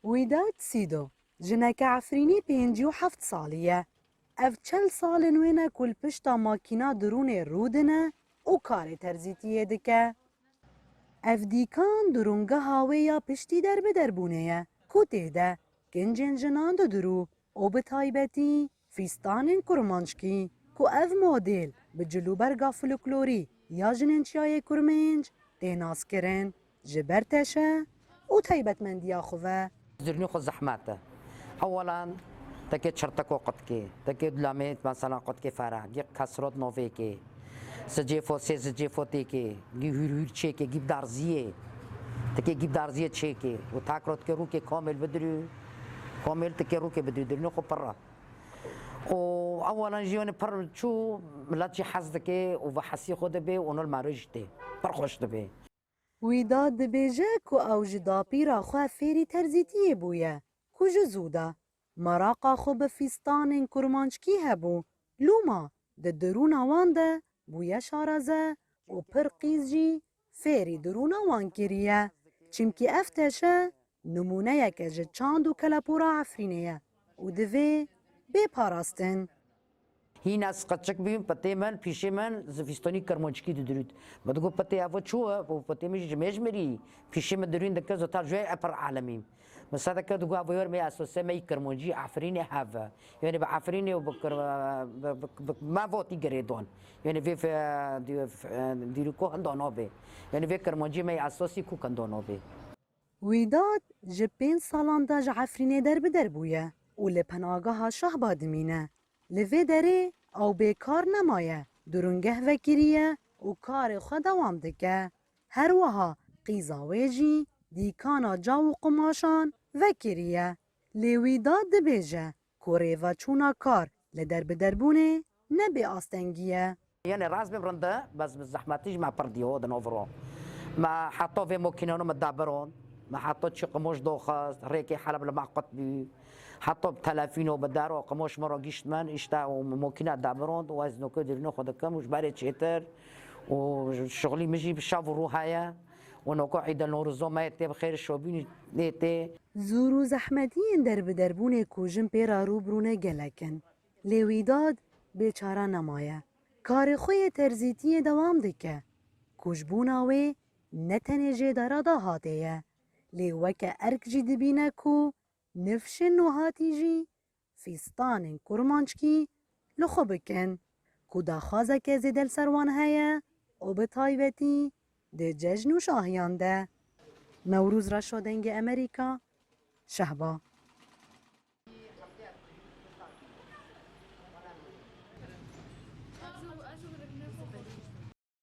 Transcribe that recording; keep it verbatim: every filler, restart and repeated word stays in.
Wîdat Sîdo, jineke Efrînî pêncî û heft salî ye. Ev çel sal in wê ne ku li pişta makîna dirûnê rûdine û karê terzîtiyê dike. Ev dîkan dirûngeha wê ya piştî derbiderbûnê ye, ku tê de kincên jinan didirû û bi taybetî fîstanên kurmanckî, ku ev modêl bi cilûberga folklorî ya jinên Çiyayê Kurmênc tê naskirin, ji ber teşe û taybetmendiya xwe ve. Zirnî xwe zehmet e. Ewelan tekê çirtiko qutkê, tekê dulamê mesela qutkê fere, gî kesrot novêkê, zicêfo sê zicêfo têkê, gî hûr hûr çêkê, gî darziyê, tekê gî darziyê çêkê û takrot ke rûkê komêl bidirû, komêl tekê rûkê bidirû, dirnî xwe pirre. Û ewelan jî wene pir çû, milet jî hez dike û ve hesî xwe dibe û nol meroj tê. Pir xweş dibe. Wîda dibêje ku ew ji dapîra xwe fêrî terzîtiyê bûye, ku ji zû de meraqa xwe bi fîstanên kurmanckî hebû, lûma di dirûna wan de bûye şaraze û pir qîz jî fêrî dirûna wan kiriye. Çimkî ev teşe nimûneyeke ji çand û kelepûra Efrînê ye û divê bê parastin. Hîn ez qeçik bîm, pitê min, pîşê min, zifîstonî kirmanckî didirût. Min digot, "Pitê ev çû ye?" Û pitê min jî ji mêj mirî, pîşê min dirûn dike, zota ji wê epir alemîm. Min sedeke digot, "Ev yor me esose me yî kirmancî Efrînê hev e." Yanî bi Efrînê û bi kir-, bi, bi, bi, me votî girêdon. Yanî vê fe-, di-, fe-, dîriko hinda nabê. Yanî vê kirmancî me esosî ku hinda nabê. Wîdad ji pênc salan de ji Efrînê derbider bûye û li penageha Şahba dimîne. Li vê derê ew bêkar nemaye, durûngeh vekiriye û karê xwe dewam dike. Her wiha qîza wê jî dîkana caw û qumaşan vekiriye. Lê Wîdad dibêje ku rêveçûna kar li derbiderbûnê ne bê astengî ye. Yanî rast bim rind e, bes bi zehmetî jî me pir diyo di nav ro. Me heta vê mokînano me dabirand, me heta çi qimoş doxist, rêkê Heleb li me qut bû. Heta bi telefîno bi dero qimoş me re gişt min, îşte û mokîna dabirand û ez noke dirûnê xwe dikim û ji berê çêtir û şixulî min jî bi şev û rû heye û noke Îd el Newrozo me yê tê bi xêr şobînî nê tê. Zor û zehmetiyên derbiderbûnê ku jin pê re rû bi rû ne gelek in. Lê Wîdad bêçare nemaye. Karê xwe yê terzîtiyê dewam dike. Kûçbûna wê ne tenê jêdara dahatê ye, lê weke erk jî dibîne ku nifşên nûhatî jî fîstanên kurmanckî li xwe bikin, ku daxwazeke zêde li ser wan heye û bi taybetî di cejn û şahiyan de. Newrûz Reşo, Dengê Amerîka, Şehba.